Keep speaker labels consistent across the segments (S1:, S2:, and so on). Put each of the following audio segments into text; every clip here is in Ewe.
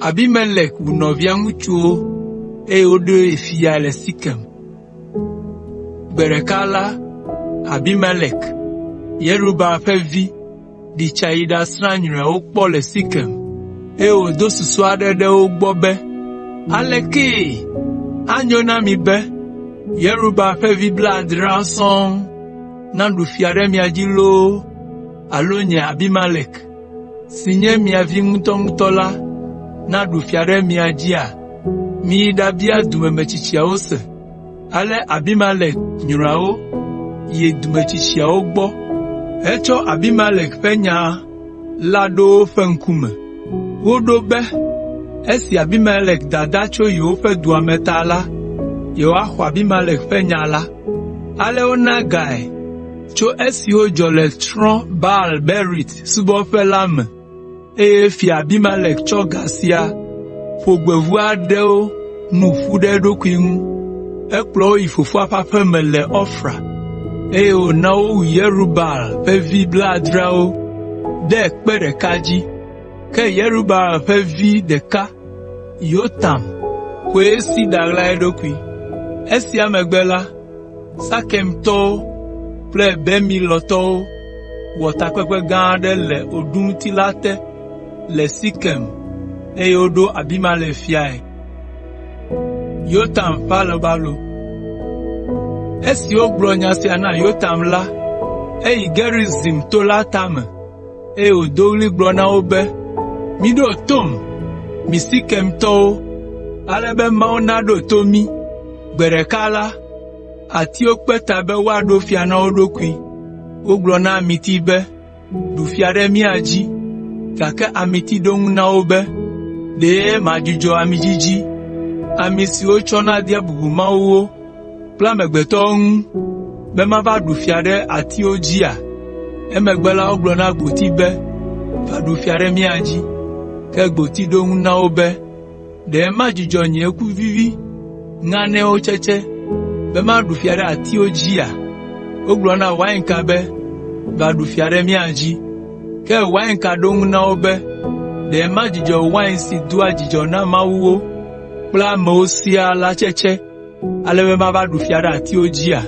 S1: Abimelek wu nɔvia ŋutsuwo eye woɖoe fiae le Sekem. Gbe ɖeka la, Abimelek, Yerubaal ƒe vi, ɖi tsa yi ɖasrã nyruiawo kpɔ le Sekem, eye wòdo susu aɖe ɖe wo gbɔ be, “Aleke anyo na mi be Yerubaal ƒe vi blaadreawo sɔŋ naɖu fia ɖe mia dzi loo alo nye Abimelek, si nye mia vi ŋutɔŋutɔ la naɖu fia ɖe mia dzia? Miyi ɖabia dumemetsitsiawo se.” Ale Abimelek nyruiawo yi dumemetsitsiawo gbɔ hetsɔ Abimelek ƒe nya la ɖo woƒe ŋkume. Woɖo be, esi Abimelek dada tso yewoƒe dua me ta la, yewoaxɔ Abimelek ƒe nya la. Ale wona gae tso esi wodzɔ le trɔ̃ Baal Berit subɔƒe la me, eye Fia Abimelek tsɔ ga sia ƒo gbevu aɖewo nu ƒu ɖe eɖokui ŋu. Ekplɔ wo yi fofoa ƒe aƒe me le Ofra, eye wòna wowu Yerubaal ƒe vi blaadreawo ɖe kpe ɖeka dzi. Ke Yerubaal ƒe vi ɖeka, Yotam, koe si ɖaɣla eɖokui. Esia megbe la, Sekemtɔwo kple Bemilɔtɔwo wɔ takpekpe gã aɖe le oɖumti la te le Sekem eye woɖo Abimelek fiae. Yotam ƒe alɔbalo Esi wogblɔ nya sia na Yotam la, eyi Gerizim to la tame, eye wòdo ɣli gblɔ na wo be, “Miɖo tom, mi Sekemtɔwo, ale be Mawu naɖo to mí. Gbe ɖeka la, atiwo kpe ta be woaɖo fia na wo ɖokui. Wogblɔ na amiti be, ‘Ɖu fia ɖe mía dzi.’ Gake amiti ɖo eŋu na wo be, ‘Ɖe madzudzɔ amidzidzi, ami si wotsɔna dea bubu mawuwo kple amegbetɔwo ŋu be mava ɖu fia ɖe atiwo dzia?’ Emegbe la, wogblɔ na gboti be, ‘Va ɖu fia ɖe mía dzi.’ Ke gboti ɖo eŋu na wo be, ‘Ɖe madzudzɔ nye ku vivi ŋanɛwo tsetse be maɖu fia ɖe atiwo dzia?’ Wogblɔ na wainka be, ‘Va ɖu fia ɖe mía dzi.’ Ke wainka ɖo eŋu na wo be, ‘Ɖe madzudzɔ wain si doa dzidzɔ na mawuwo kple amewo siaa la tsetse ale be mava ɖu fia ɖe atiwo dzia?’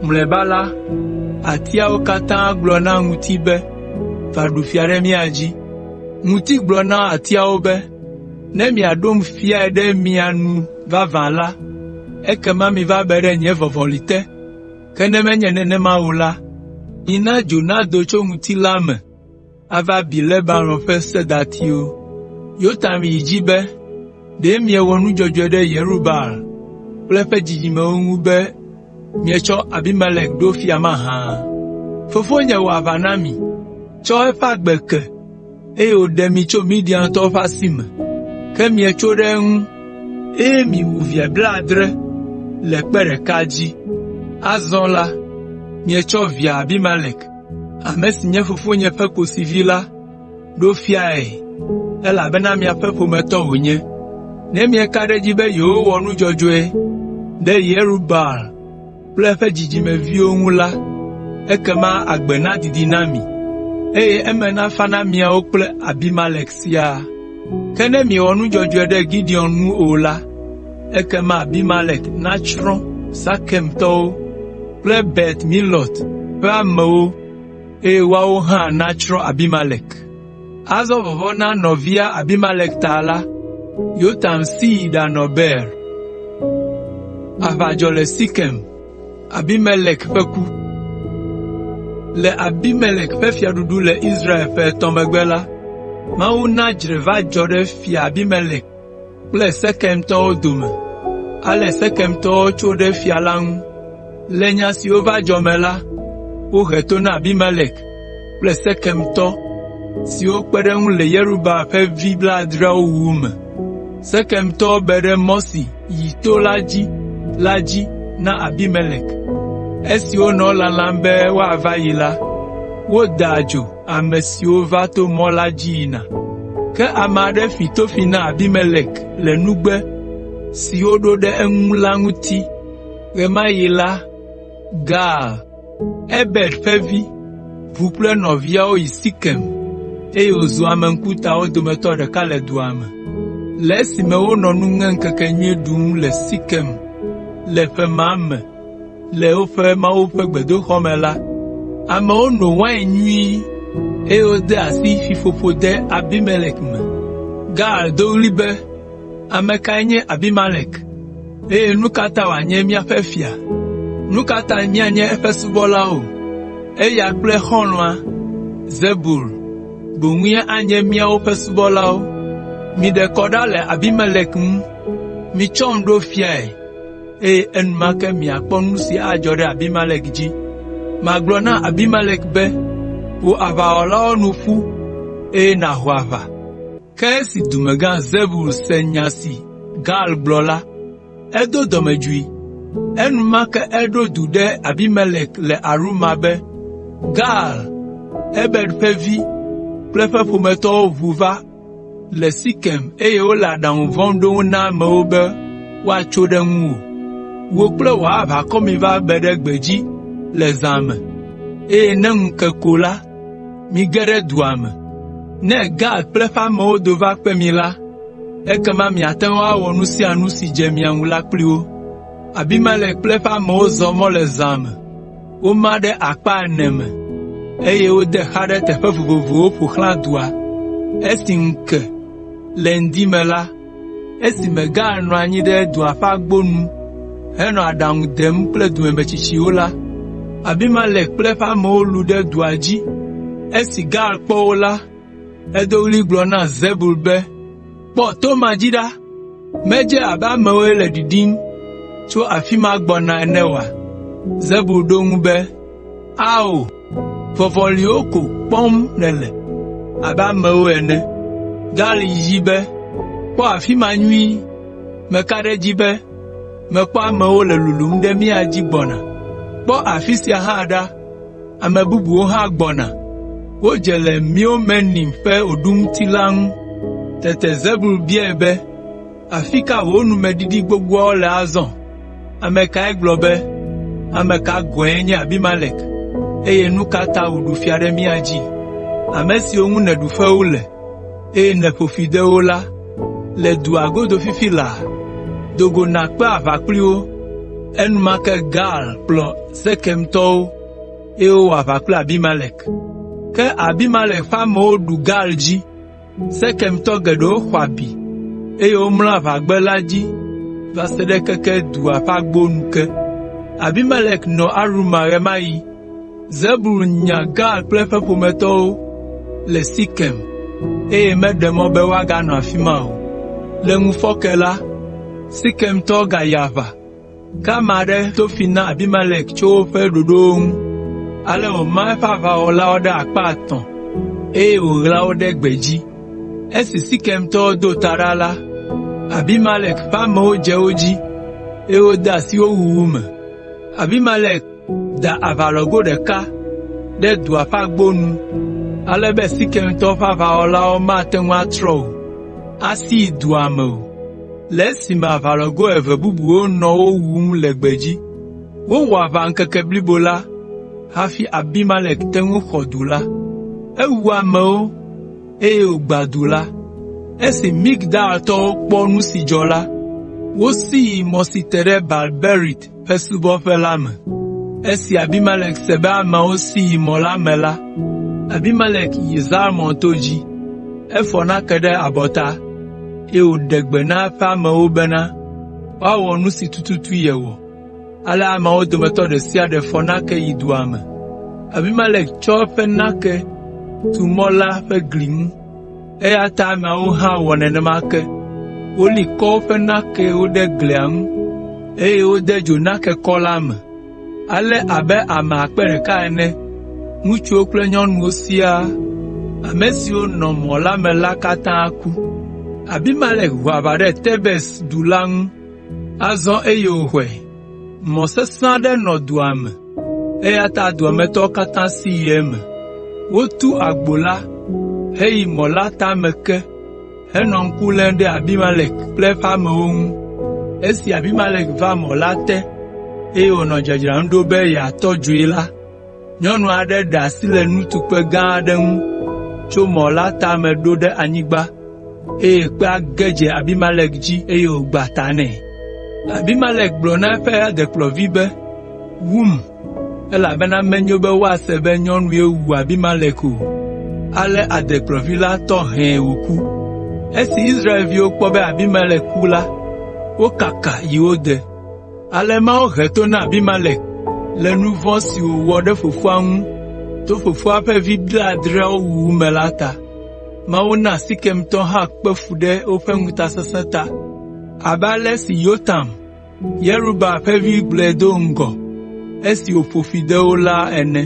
S1: Mlɔeba la, atiawo katã gblɔ na ŋuti be, ‘Va ɖu fia ɖe mía dzi.’ Ŋuti gblɔ na atiawo be, ‘Ne miaɖom fiae ɖe mia nu vavã la, ekema miva be ɖe nye vɔvɔli te, ke ne menye nenema o la, mina dzo nado tso ŋuti la me ava bi Lebanon ƒe sedatiwo.’ ” Yotam yi dzi be, “Ɖe miewɔ nu dzɔdzɔe ɖe Yerubaal kple eƒe dzidzimewo ŋu be mietsɔ Abimelek ɖo fia mahã? Fofonye wɔ aʋa na mi, tsɔ eƒe agbe ke, eye wòɖe mi tso Midiantɔwo ƒe asi me. Ke mietso ɖe eŋu, eye miwu via blaadre le kpe ɖeka dzi. Azɔ la, mietsɔ via Abimelek, ame si nye fofonye ƒe kosivi la, ɖo fiae, elabena miaƒe ƒometɔ wònye. Ne mieka ɖe edzi be yewowɔ nu dzɔdzɔe ɖe Yerubaal kple eƒe dzidzimeviwo ŋu la, ekema agbe nadidi na mi, eye eme nafa na miawo kple Abimelek siaa. Ke ne miewɔ nu dzɔdzɔe ɖe Gideon ŋu o la, ekema Abimelek natsrɔ̃ Sekemtɔwo kple Bet Milot ƒe amewo eye woawo hã natsrɔ̃ Abimelek.” Azɔ vɔvɔ̃ na nɔvia Abimelek ta la, Yotam si yi ɖanɔ Beer. Aʋa dzɔ le Sekem. Abimelek ƒe ku. Le Abimelek ƒe fiaɖuɖu le Israel ƒe etɔ̃ megbe la, Mawu na dzre va dzɔ ɖe Fia Abimelek kple Sekemtɔwo dome. Ale Sekemtɔwo tso ɖe fia la ŋu. Le nya siwo va dzɔ me la, wohe to na Abimelek kple Sekemtɔ siwo kpe ɖe eŋu le Yerubaal ƒe vi blaadreawo wuwu me. Sekemtɔwo be ɖe mɔ si yi to la dzi la dzi na Abimelek. Esi wonɔ elalam be woava yi la, woda adzo ame siwo va to mɔ la dzi yina. Ke ame aɖe fi tofi na Abimelek le nugbe si woɖo ɖe eŋu la ŋuti. Ɣe ma ɣi la, Gaal, Ebed ƒe vi, ʋu kple nɔviawo yi Sekem. eye wòzu ame ŋkutawo dometɔ ɖeka le dua me. Le esime wonɔ Nuŋeŋkekenyui ɖum le Sekem le ƒe ma me le woƒe Mawu ƒe gbedoxɔ me la, amewo no wain nyui eye wode asi fiƒoƒo de Abimelek me. Gaal do ɣli be, “Ame kae nye Abimelek, eye nu ka ta wòanye míaƒe fia? Nu ka ta míanye eƒe subɔlawo? Eya kple xɔlɔ̃a, Zebul, boŋue anye míawo ƒe subɔlawo. Miɖe kɔ ɖa le Abimelek ŋu, mitsɔm ɖo fiae, eye enumake miakpɔ nu si adzɔ ɖe Abimelek dzi. Magblɔ na Abimelek be, ‘Ƒo aʋawɔlawo nu ƒu, eye nàho aʋa.’ ” Ke esi dumegã Zebul se nya si Gaal gblɔ la, edo dɔmedzoe. Enumake eɖo du ɖe Abimelek le Aruma be, “Gaal, Ebed ƒe vi kple eƒe ƒometɔwo ʋu va le Sekem eye wole aɖaŋu vɔ̃ ɖom na amewo be woatso ɖe ŋuwò. Wò kple wò aʋakɔ miva be ɖe gbedzi le zã me, eye ne ŋu ke ko la, mige ɖe dua me. Ne Gaal kple eƒe amewo do va kpe mi la, ekema miate ŋu awɔ nu sia nu si dze mia ŋu la kpli wo.” Abimelek kple eƒe amewo zɔ mɔ le zã me. Woma ɖe akpa ene me, eye wode xa ɖe teƒe vovovowo ƒo xlã dua. Esi ŋu ke le ŋdi me la, esime Gaal nɔ anyi ɖe dua ƒe agbo nu henɔ aɖaŋu dem kple dumemetsitsiwo la, Abimelek kple eƒe amewo lũ ɖe dua dzi. Esi Gaal kpɔ wo la, edo ɣli gblɔ na Zebul be, “Kpɔ to ma dzi ɖa! Medze abe amewoe le ɖiɖim tso afi ma gbɔna ene oa?” Zebul ɖo eŋu be, “Ao, vɔvɔliwo ko kpɔm nèle abe amewo ene.” Gaal yi edzi be, “Kpɔ afi ma nyuie, meka ɖe edzi be mekpɔ amewo le lulum ɖe mía dzi gbɔna. Kpɔ afi sia hã ɖa, ame bubuwo hã gbɔna. Wodze le Meonenim ƒe oɖumti la ŋu.” Tete Zebul biae be, “Afi ka wò numeɖiɖi gbogboawo le azɔ? Ame kae gblɔ be, ‘Ame ka gɔ̃e nye Abimelek, eye nu ka ta wòɖu fia ɖe mía dzi?’ Ame siwo ŋu nèɖu fewu le, eye nèƒo fi de wo la le dua godo fifi laa. Do go nàkpe aʋa kpli wo!” Enumake Gaal kplɔ Sekemtɔwo, eye wowɔ aʋa kple Abimelek. Ke Abimelek ƒe amewo ɖu Gaal dzi. Sekemtɔ geɖewo xɔ abi, eye womlɔ aʋagbe la dzi va se ɖe keke dua ƒe agbo nu ke. Abimelek nɔ Aruma ɣe ma ɣi. Zebul nya Gaal kple eƒe ƒometɔwo le Sekem, eye meɖe mɔ be woaganɔ afi ma o. Le ŋufɔke la, Sekemtɔwo gayi aʋa, ke ame aɖe to fi na Abimelek tso woƒe ɖoɖowo ŋu. Ale wòma eƒe aʋawɔlawo ɖe akpa etɔ̃, eye wòɣla wo ɖe gbedzi. Esi Sekemtɔwo do ta ɖa la, Abimelek ƒe amewo dze wo dzi, eye wode asi wo wuwu me. Abimelek da aʋalɔgo ɖeka ɖe dua ƒe agbo nu, ale be Sekemtɔwo ƒe aʋawɔlawo mate ŋu atrɔ o, asi yi dua me o, le esime aʋalɔgo eve bubuwo nɔ wo wum le gbedzi. Wowɔ aʋa ŋkeke blibo la hafi Abimelek te ŋu xɔ du la. Ewu amewo, eye wògbã du la. Esi Migdaltɔwo kpɔ nu si dzɔ la, wosi yi mɔ si te ɖe Baal Berit ƒe subɔƒe la me. Esi Abimelek se be ameawo si yi mɔ la me la, Abimelek yi Zalmɔn to dzi. Efɔ nake ɖe abɔta, eye wòɖe gbe na eƒe amewo bena woawɔ nu si tututu yewɔ. Ale ameawo dometɔ ɖe sia ɖe fɔ nake yi dua me. Abimelek tsɔ eƒe nake tu mɔ la ƒe gli ŋu, eya ta ameawo hã wɔ nenema ke. Woli kɔ woƒe nakewo ɖe glia ŋu, eye wode dzo nakekɔ la me. Ale abe ame akpe ɖeka ene, ŋutsuwo kple nyɔnuwo siaa, ame siwo nɔ mɔ la me la katã ku. Abimelek ho aʋa ɖe Tebes du la ŋu. Azɔ eye wòxɔe. Mɔ sesẽ aɖe nɔ dua me, eya ta dua me tɔwo katã si yi eme. Wotu agbo la heyi mɔ la tame ke henɔ ŋku lém ɖe Abimelek kple eƒe amewo ŋu. Esi Abimelek va mɔ la te, eye wònɔ dzadzram ɖo be yeatɔ dzoe la, nyɔnu aɖe ɖe asi le nutukpe gã aɖe ŋu. tso mɔ la tame ɖo ɖe anyigba, eye kpea ge dze Abimelek dzi eye wògbã ta nɛ. Abimelek gblɔ na eƒe adekplɔvi be, “Wum, elabena menyo be woase be nyɔnue wu Abimelek o.” Ale adekplɔvi la tɔ hɛ̃e wòku. Esi Israelviwo kpɔ be Abimelek ku la, wokaka yi wo de. Ale Mawu he to na Abimelek le nu vɔ̃ si wòwɔ ɖe fofoa ŋu to fofoa ƒe vi blaadreawo wuwu me la ta. Mawu na Sikemtɔwo hã kpe fu ɖe woƒe ŋutasesẽ ta abe ale si Yotam, Yerubaal ƒe vi gblɔe do ŋgɔ esi wòƒo fi de wo la ene.